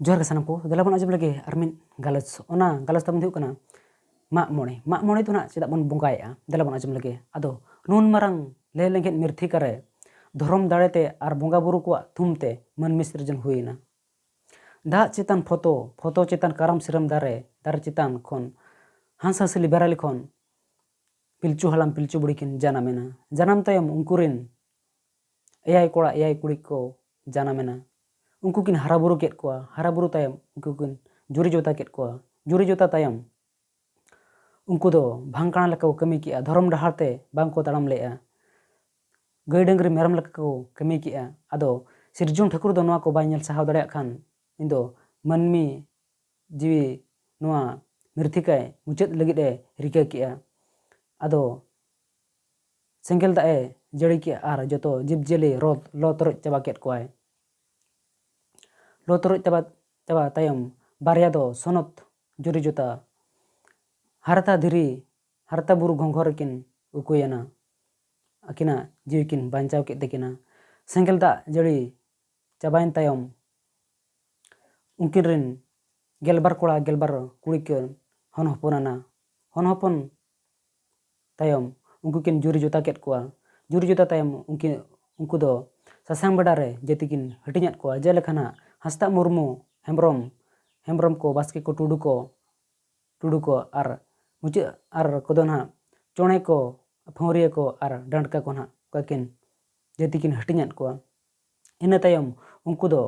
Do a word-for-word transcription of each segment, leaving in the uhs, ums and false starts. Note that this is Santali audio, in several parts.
ᱡᱚᱦᱟᱨ ᱜᱮ ᱥᱟᱱᱟᱢ ᱠᱚ, ᱫᱮᱞᱟ ᱵᱚᱱ ᱟᱸᱡᱚᱢ ᱞᱮᱜᱮ ᱟᱨ ᱢᱤᱫ ᱜᱟᱞᱚᱪ᱾ ᱚᱱᱟ ᱜᱟᱞᱚᱪ ᱛᱟᱵᱚᱱ ᱫᱚ ᱦᱩᱭᱩᱜ ᱠᱟᱱᱟ ᱢᱟᱜ ᱢᱚᱬᱮ᱾ ᱢᱟᱜ ᱢᱚᱬᱮ ᱫᱚ ᱱᱟᱜ ᱪᱮᱫᱟᱜ ᱵᱚᱱ ᱵᱚᱸᱜᱟᱭᱮᱫᱼᱟ, ᱫᱮᱞᱟ ᱵᱚᱱ ᱟᱸᱡᱚᱢ ᱞᱮᱜᱮ᱾ ᱟᱫᱚ ᱱᱩᱱ ᱢᱟᱨᱟᱝ ᱞᱮ ᱞᱮᱸᱜᱮᱫ ᱢᱤᱨᱛᱷᱤᱠᱟ ᱨᱮ ᱫᱷᱚᱨᱚᱢ ᱫᱟᱲᱮ ᱛᱮ ᱟᱨ ᱵᱚᱸᱜᱟ ᱵᱩᱨᱩ ᱠᱚᱣᱟᱜ ᱛᱷᱩᱢ ᱛᱮ ᱢᱟᱹᱱᱢᱤ ᱥᱤᱨᱡᱚᱱ ᱦᱩᱭᱮᱱᱟ᱾ ᱫᱟᱜ ᱪᱮᱛᱟᱱ ᱯᱷᱚᱛᱚ, ᱯᱷᱚᱛᱚ ᱪᱮᱛᱟᱱ ᱠᱟᱨᱟᱢ ᱥᱤᱨᱟᱹᱢ ᱫᱟᱨᱮ, ᱫᱟᱨᱮ ᱪᱮᱛᱟᱱ ᱠᱷᱚᱱ ᱦᱟᱸᱥᱼᱦᱟᱸᱥᱞᱤ ᱵᱮᱨᱟᱞᱤ ᱠᱷᱚᱱ ᱯᱤᱞᱪᱩ ᱦᱟᱲᱟᱢ ᱯᱤᱞᱪᱩ ᱵᱩᱲᱦᱤ ᱠᱤᱱ ᱡᱟᱱᱟᱢ ᱮᱱᱟ᱾ ᱡᱟᱱᱟᱢ ᱛᱟᱭᱚᱢ ᱩᱱᱠᱩ ᱨᱤᱱ ᱮᱭᱟᱭ ᱠᱚᱲᱟ ᱮᱭᱟᱭ ᱠᱩᱲᱤ ᱠᱚ ᱡᱟᱱᱟᱢ ᱮᱱᱟ᱾ ᱩᱱᱠᱩ ᱠᱤᱱ ᱦᱟᱨᱟ ᱵᱩᱨᱩ ᱠᱮᱫ ᱠᱚᱣᱟ᱾ ᱦᱟᱨᱟ ᱵᱩᱨᱩ ᱛᱟᱭᱚᱢ ᱩᱱᱠᱩ ᱠᱤᱱ ᱡᱩᱨᱤ ᱡᱚᱛᱟ ᱠᱮᱫ ᱠᱚᱣᱟ᱾ ᱡᱩᱨᱤ ᱡᱚᱛᱟ ᱛᱟᱭᱚᱢ ᱩᱱᱠᱩ ᱫᱚ ᱵᱷᱟᱝᱠᱟᱲᱟ ᱞᱮᱠᱟ ᱠᱚ ᱠᱟᱹᱢᱤ ᱠᱮᱜᱼᱟ, ᱫᱷᱚᱨᱚᱢ ᱰᱟᱦᱟᱨ ᱛᱮ ᱵᱟᱝ ᱠᱚ ᱛᱟᱲᱟᱢ ᱞᱮᱜᱼᱟ᱾ ᱜᱟᱹᱭ ᱰᱟᱹᱝᱨᱤ ᱢᱮᱨᱚᱢ ᱞᱮᱠᱟ ᱠᱚ ᱠᱟᱹᱢᱤ ᱠᱮᱜᱼᱟ᱾ ᱟᱫᱚ ᱥᱤᱨᱡᱚᱱ ᱴᱷᱟᱹᱠᱩᱨ ᱫᱚ ᱱᱚᱣᱟ ᱠᱚ ᱵᱟᱭ ᱧᱮᱞ ᱥᱟᱦᱟᱣ ᱫᱟᱲᱮᱭᱟᱜ ᱠᱷᱟᱱ ᱤᱧ ᱫᱚ ᱢᱟᱹᱱᱢᱤ ᱡᱤᱣᱤ ᱱᱚᱣᱟ ᱢᱤᱨᱛᱷᱤᱠᱟᱭ ᱢᱩᱪᱟᱹᱫ ᱞᱟᱹᱜᱤᱫ ᱮ ᱨᱤᱠᱟᱹ ᱠᱮᱜᱼᱟ᱾ ᱟᱫᱚ ᱥᱮᱸᱜᱮᱞ ᱫᱟᱜ ᱮ ᱡᱟᱹᱲᱤ ᱠᱮᱜᱼᱟ ᱟᱨ ᱡᱚᱛᱚ ᱡᱤᱵᱽᱼᱡᱤᱭᱟᱹᱞᱤ ᱨᱚ-, ᱞᱚ ᱛᱚᱨᱚᱡ ᱪᱟᱵᱟ ᱠᱮᱫ ᱠᱚᱣᱟᱭ᱾ ᱞᱚ ᱛᱚᱨᱚᱡ ᱪᱟᱵᱟ, ᱪᱟᱵᱟ ᱛᱟᱭᱚᱢ ᱵᱟᱨᱭᱟ ᱫᱚ ᱥᱚᱱᱚᱛ ᱡᱩᱨᱤ ᱡᱚᱛᱟ ᱦᱟᱨᱛᱟ ᱫᱷᱤᱨᱤ, ᱦᱟᱨᱛᱟ ᱵᱩᱨᱩ ᱜᱷᱚᱸᱜᱷᱚᱨ ᱨᱮᱠᱤᱱ ᱩᱠᱩᱭᱮᱱᱟ᱾ ᱟᱹᱠᱤᱱᱟᱜ ᱡᱤᱣᱤ ᱠᱤᱱ ᱵᱟᱧᱪᱟᱣ ᱠᱮᱫ ᱛᱟᱹᱠᱤᱱᱟ᱾ ᱥᱮᱸᱜᱮᱞ ᱫᱟᱜ ᱡᱟᱹᱲᱤ ᱪᱟᱵᱟᱭᱮᱱ ᱛᱟᱭᱚᱢ ᱩᱱᱠᱤᱱ ᱨᱤᱱ ᱜᱮᱞᱵᱟᱨ ᱠᱚᱲᱟ ᱜᱮᱞᱵᱟᱨ ᱠᱩᱲᱤ ᱠᱤᱱ ᱦᱚᱱ ᱦᱚᱯᱚᱱ ᱮᱱᱟ᱾ ᱦᱚᱱ ᱦᱚᱯᱚᱱ ᱛᱟᱭᱚᱢ ᱩᱱᱠᱩ ᱠᱤᱱ ᱡᱩᱨᱤ ᱡᱚᱛᱟ ᱠᱮᱫ ᱠᱚᱣᱟ᱾ ᱡᱩᱨᱤ ᱡᱚᱛᱟ ᱛᱟᱭᱚᱢ ᱩᱱᱠᱤᱱ, ᱩᱱᱠᱩ ᱫᱚ ᱥᱟᱥᱟᱝ ᱵᱮᱰᱟ ᱨᱮ ᱡᱟᱹᱛᱤ ᱠᱤᱱ ᱦᱟᱹᱴᱤᱧᱟᱫ ᱠᱚᱣᱟ᱾ ᱡᱮᱞᱮᱠᱟ ᱱᱟᱜ ᱦᱟᱸᱥᱫᱟᱜ ᱢᱩᱨᱢᱩ, ᱦᱮᱢᱵᱨᱚᱢ, ᱦᱮᱢᱵᱨᱚᱢ ᱠᱚ, ᱵᱟᱥᱠᱮ ᱠᱚ, ᱴᱩᱰᱩ ᱠᱚ, ᱴᱩᱰᱩ ᱠᱚ ᱟᱨ ᱢᱩᱪᱟᱹᱫ ᱟᱨ ᱠᱚᱫᱚ ᱱᱟᱦᱟᱜ ᱪᱚᱬᱮ ᱠᱚ, ᱯᱷᱟᱹᱣᱨᱤᱭᱟᱹ ᱠᱚ ᱟᱨ ᱰᱟᱸᱰᱠᱟ ᱠᱚ ᱱᱟᱦᱟᱜ ᱚᱠᱟ ᱠᱤᱱ ᱡᱟᱹᱛᱤ ᱠᱤᱱ ᱦᱟᱹᱴᱤᱧᱟᱫ ᱠᱚᱣᱟ᱾ ᱤᱱᱟᱹ ᱛᱟᱭᱚᱢ ᱩᱱᱠᱩ ᱫᱚ,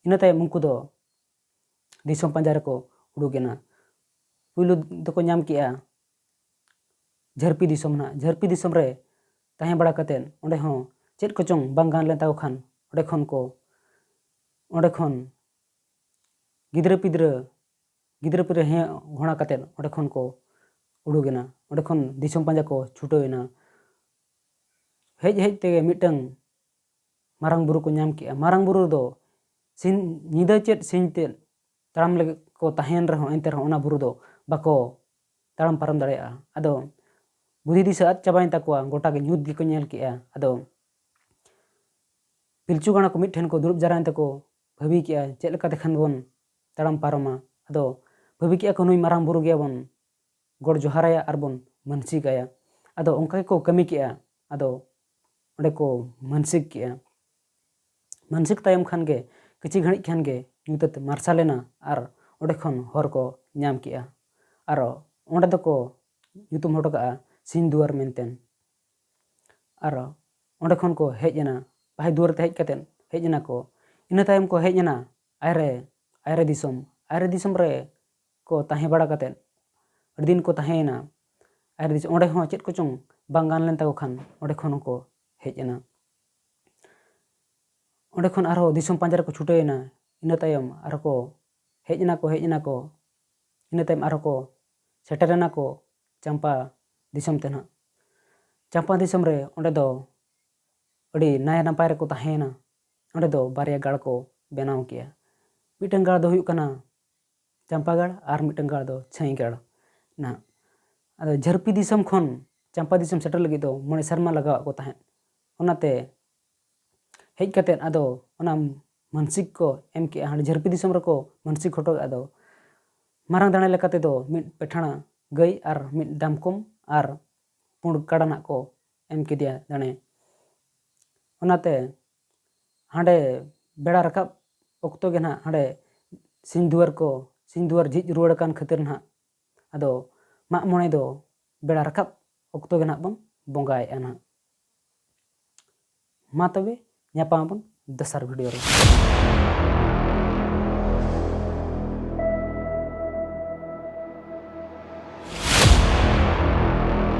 ᱤᱱᱟᱹ ᱛᱟᱭᱚᱢ ᱩᱱᱠᱩ ᱫᱚ ᱫᱤᱥᱚᱢ ᱯᱟᱸᱡᱟ ᱨᱮᱠᱚ ᱩᱰᱩᱠ ᱮᱱᱟ᱾ ᱯᱩᱭᱞᱩ ᱫᱚᱠᱚ ᱧᱟᱢ ᱠᱮᱜᱼᱟ ᱡᱷᱟᱹᱨᱯᱤ ᱫᱤᱥᱚᱢ ᱱᱟᱦᱟᱜ᱾ ᱡᱷᱟᱹᱨᱯᱤ ᱫᱤᱥᱚᱢ ᱨᱮ ᱛᱟᱦᱮᱸ ᱵᱟᱲᱟ ᱠᱟᱛᱮᱫ ᱚᱸᱰᱮ ᱦᱚᱸ ᱪᱮᱫ ᱠᱚᱪᱚᱝ ᱵᱟᱝ ᱜᱟᱱ ᱞᱮᱱ ᱛᱟᱠᱚ ᱠᱷᱟᱱ ᱚᱸᱰᱮ ᱠᱷᱚᱱ ᱠᱚ, ᱚᱸᱰᱮ ᱠᱷᱚᱱ ᱜᱤᱫᱽᱨᱟᱹ ᱯᱤᱫᱽᱨᱟᱹ, ᱜᱤᱫᱽᱨᱟᱹ ᱯᱤᱫᱽᱨᱟᱹ ᱦᱮᱸ ᱜᱷᱚᱬᱟ ᱠᱟᱛᱮᱫ ᱚᱸᱰᱮ ᱠᱷᱚᱱ ᱠᱚ ᱩᱰᱩᱠ ᱮᱱᱟ᱾ ᱚᱸᱰᱮ ᱠᱷᱚᱱ ᱫᱤᱥᱚᱢ ᱯᱟᱸᱡᱟ ᱠᱚ ᱪᱷᱩᱴᱟᱹᱣ ᱮᱱᱟ᱾ ᱦᱮᱡ ᱦᱮᱡ ᱛᱮᱜᱮ ᱢᱤᱫᱴᱟᱝ ᱢᱟᱨᱟᱝ ᱵᱩᱨᱩ ᱠᱚ ᱧᱟᱢ ᱠᱮᱜᱼᱟ᱾ ᱢᱟᱨᱟᱝ ᱵᱩᱨᱩ ᱫᱚ ᱥᱤᱧ, ᱧᱤᱫᱟᱹ ᱪᱮᱫ ᱥᱤᱧ ᱛᱮᱫ ᱛᱟᱲᱟᱢ ᱞᱟᱹᱜᱤᱫ ᱠᱚ ᱛᱟᱦᱮᱸᱭᱮᱱ ᱨᱮᱦᱚᱸ, ᱮᱱᱛᱮ ᱨᱮᱦᱚᱸ ᱚᱱᱟ ᱵᱩᱨᱩ ᱫᱚ ᱵᱟᱠᱚ ᱛᱟᱲᱟᱢ ᱯᱟᱨᱚᱢ ᱫᱟᱲᱮᱭᱟᱜᱼᱟ᱾ ᱟᱫᱚ ᱵᱩᱫᱷᱤ ᱫᱤᱥᱟᱹ ᱟᱫ ᱪᱟᱵᱟᱭᱮᱱ ᱛᱟᱠᱚᱣᱟ, ᱜᱚᱴᱟ ᱜᱮ ᱧᱩᱛ ᱜᱮᱠᱚ ᱧᱮᱞ ᱠᱮᱜᱼᱟ᱾ ᱟᱫᱚ ᱯᱤᱞᱪᱩ ᱜᱟᱬᱟ ᱠᱚ ᱢᱤᱫ ᱴᱷᱮᱱ ᱠᱚ ᱫᱩᱲᱩᱵ ᱡᱟᱣᱨᱟᱭᱮᱱ ᱛᱟᱠᱚ᱾ ᱵᱷᱟᱹᱵᱤ ᱠᱮᱜᱼᱟ ᱪᱮᱫ ᱞᱮᱠᱟᱛᱮ ᱠᱷᱟᱱ ᱵᱚᱱ ᱛᱟᱲᱟᱢ ᱯᱟᱨᱚᱢᱟ᱾ ᱟᱫᱚ ᱵᱷᱟᱹᱵᱤ ᱠᱮᱜᱼᱟ ᱠᱚ ᱱᱩᱭ ᱢᱟᱨᱟᱝ ᱵᱩᱨᱩ ᱜᱮᱭᱟᱵᱚᱱ, ᱜᱚᱰ ᱡᱚᱦᱟᱨᱟᱭᱟ ᱟᱨ ᱵᱚᱱ ᱢᱟᱹᱱᱥᱤᱠ ᱟᱭᱟ᱾ ᱟᱫᱚ ᱚᱱᱠᱟ ᱜᱮᱠᱚ ᱠᱟᱹᱢᱤ ᱠᱮᱜᱼᱟ᱾ ᱟᱫᱚ ᱚᱸᱰᱮ ᱠᱚ ᱢᱟᱹᱱᱥᱤᱠ ᱠᱮᱜᱼᱟ᱾ ᱢᱟᱹᱱᱥᱤᱠ ᱛᱟᱭᱚᱢ ᱠᱷᱟᱱ ᱜᱮ ᱠᱤᱪᱷᱤ ᱜᱷᱟᱹᱲᱤᱡ ᱠᱷᱟᱱ ᱜᱮ ᱧᱩᱛᱟᱹᱛ ᱢᱟᱨᱥᱟᱞ ᱮᱱᱟ ᱟᱨ ᱚᱸᱰᱮ ᱠᱷᱚᱱ ᱦᱚᱨ ᱠᱚ ᱧᱟᱢ ᱠᱮᱜᱼᱟ᱾ ᱟᱨ ᱚᱸᱰᱮ ᱫᱚᱠᱚ ᱧᱩᱛᱩᱢ ᱦᱚᱴᱚ ᱠᱟᱜᱼᱟ ᱥᱤᱧ ᱫᱩᱣᱟᱹᱨ ᱢᱮᱱᱛᱮ᱾ ᱟᱨ ᱚᱸᱰᱮ ᱠᱷᱚᱱ ᱠᱚ ᱦᱮᱡ ᱮᱱᱟ, ᱯᱟᱹᱦᱤ ᱫᱩᱣᱟᱹᱨ ᱛᱮ ᱦᱮᱡ ᱠᱟᱛᱮᱫ ᱦᱮᱡ ᱮᱱᱟ ᱠᱚ᱾ ᱤᱱᱟᱹ ᱛᱟᱭᱚᱢ ᱠᱚ ᱦᱮᱡ ᱮᱱᱟ ᱟᱭᱨᱮ, ᱟᱭᱨᱮ ᱫᱤᱥᱚᱢ᱾ ᱟᱭᱨᱮ ᱫᱤᱥᱚᱢ ᱨᱮ ᱠᱚ ᱛᱟᱦᱮᱸ ᱵᱟᱲᱟ ᱠᱟᱛᱮᱫ ᱟᱹᱰᱤ ᱫᱤᱱ ᱠᱚ ᱛᱟᱦᱮᱸᱭᱮᱱᱟ᱾ ᱟᱭᱨᱮ ᱫᱤᱥᱚᱢ, ᱚᱸᱰᱮ ᱦᱚᱸ ᱪᱮᱫ ᱠᱚᱪᱚᱝ ᱵᱟᱝ ᱜᱟᱱ ᱞᱮᱱ ᱛᱟᱠᱚ ᱠᱷᱟᱱ ᱚᱸᱰᱮ ᱠᱷᱚᱱ ᱦᱚᱸᱠᱚ ᱦᱮᱡ ᱮᱱᱟ᱾ ᱚᱸᱰᱮ ᱠᱷᱚᱱ ᱟᱨᱦᱚᱸ ᱫᱤᱥᱚᱢ ᱯᱟᱸᱡᱟ ᱨᱮᱠᱚ ᱪᱷᱩᱴᱟᱹᱣ ᱮᱱᱟ᱾ ᱤᱱᱟᱹ ᱛᱟᱭᱚᱢ ᱟᱨᱦᱚᱸ ᱠᱚ ᱦᱮᱡ ᱮᱱᱟ ᱠᱚ, ᱦᱮᱡ ᱮᱱᱟ ᱠᱚ᱾ ᱤᱱᱟᱹ ᱛᱟᱭᱚᱢ ᱟᱨᱦᱚᱸ ᱠᱚ ᱥᱮᱴᱮᱨ ᱮᱱᱟ ᱠᱚ ᱪᱟᱢᱯᱟ ᱫᱤᱥᱚᱢ ᱛᱮ ᱱᱟᱦᱟᱜ᱾ ᱪᱟᱢᱯᱟ ᱫᱤᱥᱚᱢ ᱨᱮ ᱚᱸᱰᱮ ᱫᱚ ᱟᱹᱰᱤ ᱱᱟᱭ ᱱᱟᱯᱟᱭ ᱨᱮᱠᱚ ᱛᱟᱦᱮᱸᱭᱮᱱᱟ᱾ ᱚᱸᱰᱮ ᱫᱚ ᱵᱟᱨᱭᱟ ᱜᱟᱲ ᱠᱚ ᱵᱮᱱᱟᱣ ᱠᱮᱜᱼᱟ᱾ ᱢᱤᱫᱴᱟᱝ ᱜᱟᱲ ᱫᱚ ᱦᱩᱭᱩᱜ ᱠᱟᱱᱟ ᱪᱟᱢᱯᱟᱜᱟᱲ ᱟᱨ ᱢᱤᱫᱴᱟᱝ ᱜᱟᱲ ᱫᱚ ᱪᱷᱟᱹᱭᱜᱟᱲ ᱱᱟᱦᱟᱜ᱾ ᱟᱫᱚ ᱡᱷᱟᱹᱨᱯᱤ ᱫᱤᱥᱚᱢ ᱠᱷᱚᱱ ᱪᱟᱢᱯᱟ ᱫᱤᱥᱚᱢ ᱥᱮᱴᱮᱨ ᱞᱟᱹᱜᱤᱫ ᱫᱚ ᱢᱚᱬᱮ ᱥᱮᱨᱢᱟ ᱞᱟᱜᱟᱣᱟᱜ ᱠᱚ ᱛᱟᱦᱮᱸᱫ᱾ ᱚᱱᱟᱛᱮ ᱦᱮᱡ ᱠᱟᱛᱮᱫ ᱟᱫᱚ ᱚᱱᱟ ᱢᱟᱹᱱᱥᱤᱠ ᱠᱚ ᱮᱢ ᱠᱮᱜᱼᱟ᱾ ᱦᱟᱸᱰᱮ ᱡᱷᱟᱹᱨᱯᱤ ᱫᱤᱥᱚᱢ ᱨᱮᱠᱚ ᱢᱟᱹᱱᱥᱤᱠ ᱦᱚᱴᱚ ᱠᱮᱜᱼᱟ᱾ ᱟᱫᱚ ᱢᱟᱨᱟᱝ ᱫᱟᱲᱮ ᱞᱮᱠᱟ ᱛᱮᱫᱚ ᱢᱤᱫ ᱯᱮᱴᱷᱟᱲᱟ ᱜᱟᱹᱭ ᱟᱨ ᱢᱤᱫ ᱰᱟᱢᱠᱚᱢ ᱟᱨ ᱯᱩᱸᱰ ᱠᱟᱰᱟ ᱱᱟᱜ ᱠᱚ ᱮᱢ ᱠᱮᱫᱮᱭᱟ ᱫᱟᱲᱮ᱾ ᱚᱱᱟᱛᱮ ᱦᱟᱸᱰᱮ ᱵᱮᱲᱟ ᱨᱟᱠᱟᱵ ᱚᱠᱛᱚ ᱜᱮ ᱱᱟᱦᱟᱜ ᱦᱟᱸᱰᱮ ᱥᱤᱧ ᱫᱩᱣᱟᱹᱨ ᱠᱚ, ᱥᱤᱧ ᱫᱩᱣᱟᱹᱨ ᱡᱷᱤᱡ ᱨᱩᱣᱟᱹᱲ ᱟᱠᱟᱱ ᱠᱷᱟᱹᱛᱤᱨ ᱱᱟᱦᱟᱜ ᱟᱫᱚ ᱢᱟᱜ ᱢᱚᱬᱮ ᱫᱚ ᱵᱮᱲᱟ ᱨᱟᱠᱟᱵ ᱚᱠᱛᱚ ᱜᱮ ᱱᱟᱦᱟᱜ ᱵᱚᱱ ᱵᱚᱸᱜᱟᱭᱮᱫᱼᱟ ᱱᱟᱦᱟᱜ᱾ ᱢᱟ ᱛᱚᱵᱮ ᱧᱟᱯᱟᱢ ᱟᱵᱚᱱ ᱫᱚᱥᱟᱨ ᱵᱷᱤᱰᱤᱭᱳ ᱨᱮ᱾